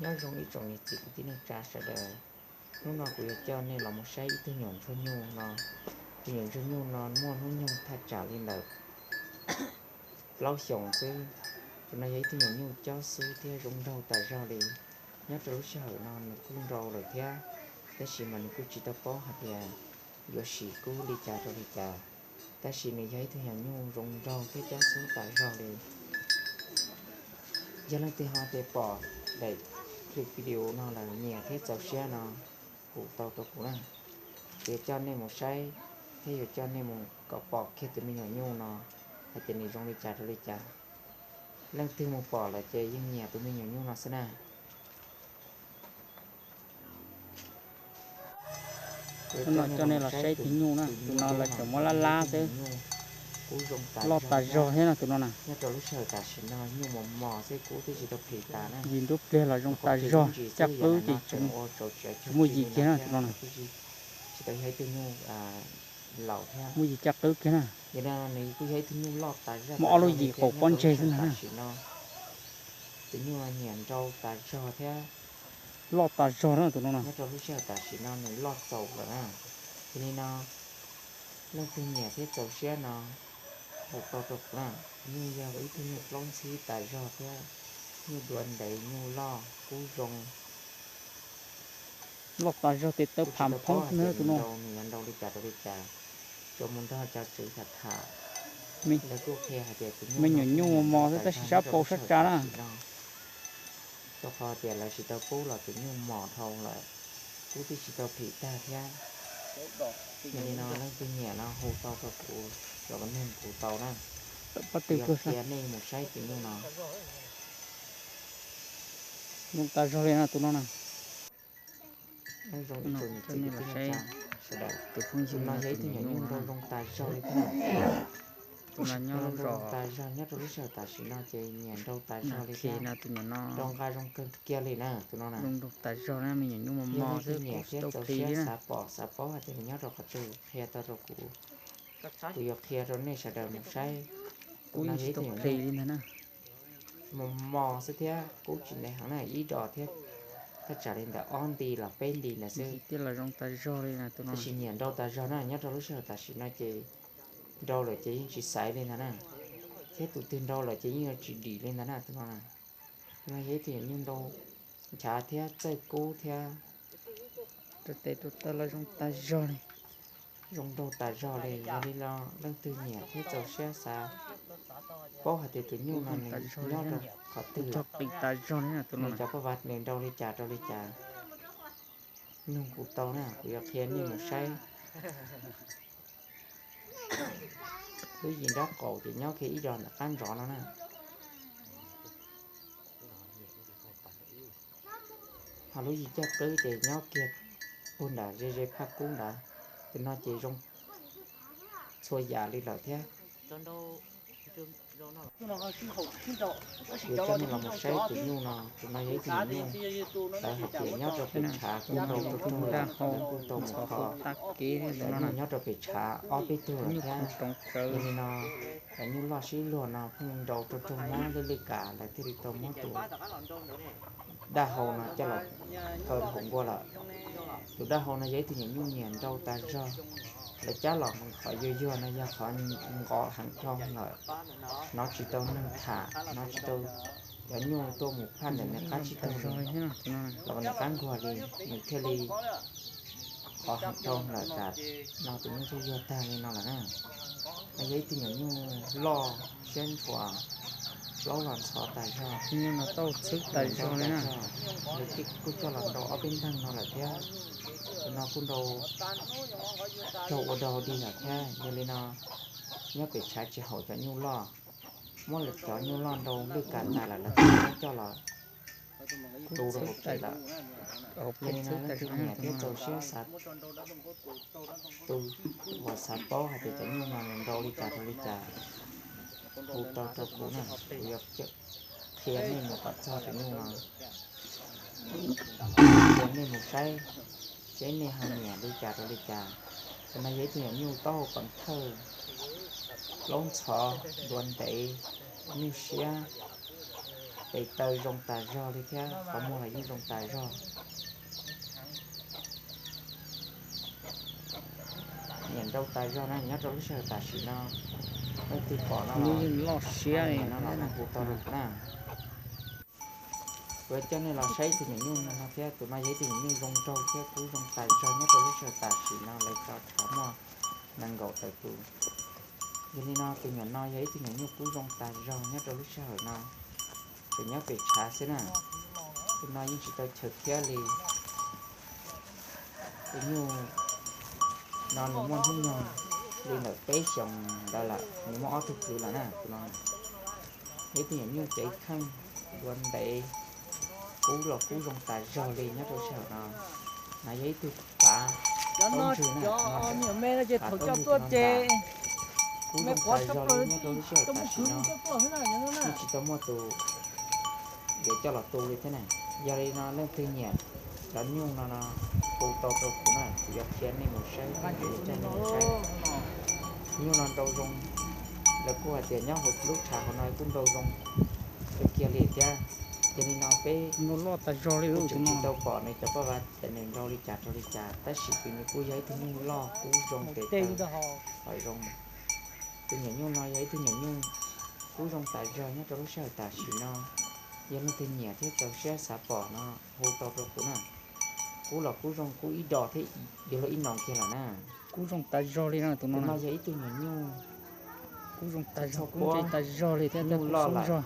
Nyob zoo ib tsoom niam txiv kwv tij neej tsa sawv daws, hnub no kuv yuav coj nej los mus saib ib tug nyuam ntsuag nyuj no. Tus nyuam ntsuag nyuj no muaj hnub nyoog thaj tsam li ntawm plaub xyoos xwb. Tus no yog ib tug nyuam nyuj cob xub thiab zoo nraug tas zog li. Nyob rau lub sij hawm no nws kuj nrau lawm thiab, tab sis mas nws kuj tsis tau paub hais tias yuav sim kub li cas rau li cas, tab sis nws yog ib tug nyuam nyuj zoo nraug thiab cob xub tas zog li. Yog leej twg ho tias pom daim clip video no lawm nyiam thiab txaus siab no, hu tau rau kuv na. Kuv yuav coj nej mus saib thiab yuav coj nej mus kom pom kiag tus me nyuam nyuj no hais tias nws zoo li cas rau li cas. Leej twg mus pom lawm ces yeej nyiam tus me nyuam nyuj no xwb na. Hnub no coj nej los saib tus nyuj na, tus no lawv tseem muab lab lab xwb, loj tas zog thiab no tus no na. Nyob rau lub sij hawm tam sim no nyuj mos mos xwb, kub twb tsis tau plhis tas na. Yim nruab pliag los zoo tas zog, caj qwb ces tsis muaj yim kiag na tus no na. Tsis tau yog ib tug nyuj laus thiab, muaj yim caj qwb kiag na. Yog li no nws kuj yog ib tug nyuj loj tas zog, muaj ob lub yim qaum pob ntseg xwb ntag na. Tus nyuj no nyiam nrau tas zog thiab loj tas zog na tus no na. Nyob rau lub sij hawm tam sim no nws loj txaus lawm na. Yog li no leej twg nyiam thiab txaus siab no hu tau rau kuv na. Nyuj yog ib tug nyuj plaub ntxhib tas zog thiab nyuj duav ntev nyuj loj kub zoo. Loj tas zog tes taw pham phoob xwb na tus no. Nws yuav nrau li cas rau li cas, tsuas mus nrog cov tswv tham tham, lawv kuj qhia hais tias tus nyuj me nyuam nyuj mos mos xwb tab sis sab paus sab tsa na. Rau qhov tias lawv tsis tau pub los tus nyuj mos dhau lawm, kub twb tsis tau plhis tag thiab. Yog li no leej twg nyiam no hu tau rau kuv, los kom nug kuv tau na. Kuv yuav qhia nej mus saib tus nyuj no. Zoo tas zog li no tus no na. Tus no yog ib tug nyuam nyuj nrau zoo tas zog li thiab. Tus no nyob zoo tas zog nyob rau lub sij hawm tam sim no ces nyiam nrau tas zog li thiab. Nrau nqa zoo kawg kiag li na tus no na. Zoo nrau tas zog na, me nyuam nyuj mos mos xwb, kub tsis tau plhis li na. Xav pom xav paub hais tias nws nyob rau qhov twg qhia tau rau kuv, kuv yuav qhia rau nej sawv daws mus saib. Kub tsis tau plhis li ntag na. Mos mos xwb thiab kub tsis ntev heev na, ib dos thiab thaj tsam li ntawm ob nti los peb nti ntawd xwb. Tab sis nyiam nrau tas zog na, nyob rau lub sij hawm tam sim no ces nrau lawm ces yeej tsis xaiv li ntag na, thiab tus twg nrau lawm ces yeej yuav tsis dim li ntag na tus no na. No yog ib tug nyuam nyuj nrau nchav thiab txawj kub thiab. Rau tes rau taw los zoo tas zog li. Zoo nraug tas zog li, yog li no leej twg nyiam thiab txaus siab xav paub hais tias tus nyuj no nws nyob rau qhov twg, nws cov paj vas nws nrau li cas rau li cas, nug kuv tau na, kuv yuav qhia nej mus saib. Lub yim nrab qaum ces nyob kiag ib dos ntawm qab ntsov no na. Ho lub yim caj qwb ces nyob kiag puag nram ze ze phaj kub ntawd. Tus no ces zoo txhua yam li lawm thiab. Yuav coj nej los mus saib tus nyuj no, tus no yog ib tug nyuj, lawv hais tias nyob rau pem tshav kuj nrau tau, kuj tau mus kho. Cov nyuj nyob rau pem tshav ob peb tug lawm thiab. Yog li no cov nyuj loj sib luag no pheej nrau rau raug mab lwj lwj kas, lawv thiaj li tau muab tus daj hau no coj los kaw hauv nkuaj lawm. Tus daj hau no yog ib tug nyuam nyuj nyiam nrau tas zog. Lawv cab los qhov yuag yuag no yog qhov nqos heev dhau lawm, hnov tsis tau neeg tham, hnov tsis tau cov nyuj tuaj mus phaj ntawm nws qab tsib taug li, los nws qab nkuag li, nws thiaj li qhov heev dhau lawm tas no tus nyuj thiaj yuag tag li no lawm na. No yog ib tug nyuam nyuj loj siab ntshua, plaub los ntxhov tas zog, nyuj no tau txhwb tas zog li na. Nws kuj coj los nrau ob peb nteeg no lawm thiab, tus no kuj nrau raug ua dog dig lawm thiab. Yog li no nyob pem tshav tsis haum cov nyuj loj, muab cov nyuj loj nrau lwj kas tas lawm lawv thiaj muab coj los tu rau hauv tsev lawm. Yog li no leej twg nyiam thiab txaus siab xav tu, uas xav paub hais tias cov nyuj no nws nrau li cas rau li cas, hu tau rau kuv na, kuv yuav qhia nej mus kom txog cov nyuj no, qhia nej mus saib seb nej ho nyiam li cas rau li cas. Tus no yog ib tug nyuam nyuj taub hau pov thawj, plaub ntxhov, duav ntev, nyuj siab, Tes taw zoo tas zog li thiab qhov muag los yeej zoo tas zog. Nyiam nrau tas zog na, nyob rau lub sij hawm tam sim no leej twg pom no los, no los hu tau rau kuv na. Kuv coj nej los saib tus nyuam nyuj no thiab, tus no yog ib tug nyuam nyuj zoo nraug thiab kub zoo tas zog nyob rau lub sij hawm tam sim no lawv tso tshav muaj nees nkaum tawm tus. Yog li no tus nyuam no yog ib tug nyuam nyuj kub zoo tas zog nyob rau lub sij hawm no, tseem nyob pem tshav xwb na. Tus no yeej tsis tau chaw khiab li. Tus nyuj no nws muaj hnub nyoog li ntawm peb xyoos ntawd lawm, nws muaj ob tug kwv lawm na. Tus no yog ib tug nyuam nyuj cev kheej, duav ntev, kub los kub zoo tas zog li nyob rau sij hawm no. No yog ib tug pav taub ntswg na, pav taub ntswg tus no ntag. Kub zoo tas zog li nyob rau lub sij hawm tam sim no, yeej tsis tau muaj tus yuav coj los tu li thiab na. Yog li no leej twg nyiam cov nyuj no no, hu tau rau kuv na, kuv yuav qhia nej mus saib, kuv yuav coj nej mus saib. Nyuj no nrau zoo, lawv kuj hais tias nyob hauv lub tshav hauv no kuj nrau zoo kawg kiag li thiab. Yog li no peb kuj tseem tsis tau pom nws cov paj vas tias nws nrau li cas rau li cas, tab sis tus nws kuj yog ib tug nyuj loj kub zoo tes taw los zoo. Tus nyuam nyuj no yog ib tug nyuam nyuj kub zoo tas zog nyob rau lub sij hawm tam sim no. Yog leej twg nyiam thiab txaus siab xav pom no, hu tau rau kuv na. Kub los kub zoo, kub ib dos thiab yuav luag ib noo kiag lawm na. Kub zoo tas zog li no, tus no yog ib tug nyuam nyuj kub zoo tas zog, kub ntse tas zog li thiab, nyuj loj lawm.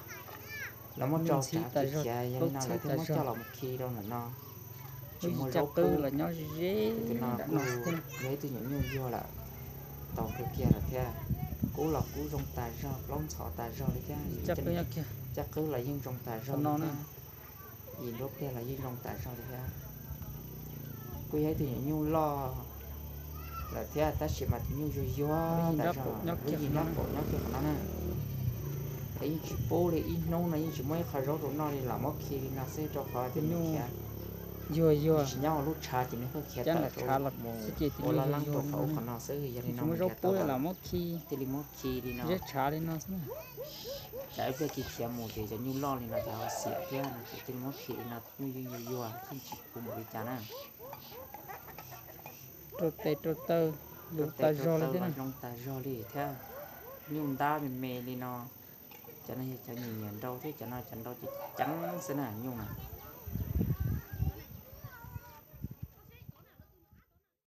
Lawv muab rau tsav kiv khiav, yog li no lawv thiaj muab coj los mus khi rau ntawm no. Tsis muaj zaub pub. Tus no kuj yog ib tug nyuam nyuj yuag lawm, tau kawg kiag lawm thiab. Kub los kub zoo tas zog, plaub ntxhov tas zog li thiab. Caj qwb los yeej zoo tas zog li thiab. Yim nruab pliag los yeej zoo tas zog li thiab. Kuj yog ib tug nyuam nyuj loj lawm thiab, tab sis mas tus nyuj yuag yuag tas zog, lub yim nrab qaum nyob kiag qhov no na. Lawv yeej tsis pub li, ib hnub no yeej tsis muab ib qho zaub rau noj li, lam muab khi li no xwb rau qhov tias nws khiav. Yuag yuag, tsis nyob hauv lub tshav ces nws pheej khiav tawm rau mus ua laj leeb rau qhov ub qhov no xwb, yog li no lam muab khi, thiaj li muab khi li no. Tsam ib pliag khi khiav mus ces cov nyuj loj li no cas ho xiam thiab no ces thiaj li muab khi li no, tus nyuj yeej yuag yuag, yeej tsis pub npaum li cas na. Rau tes rau taw zoo tas zog li thiab, zoo tas zog li thiab. Nyuj ntab me me li no, cov no yog cov nyiam nyiam nrau thiab, cov no cov nrau ceev ceev xwb na nyuj na.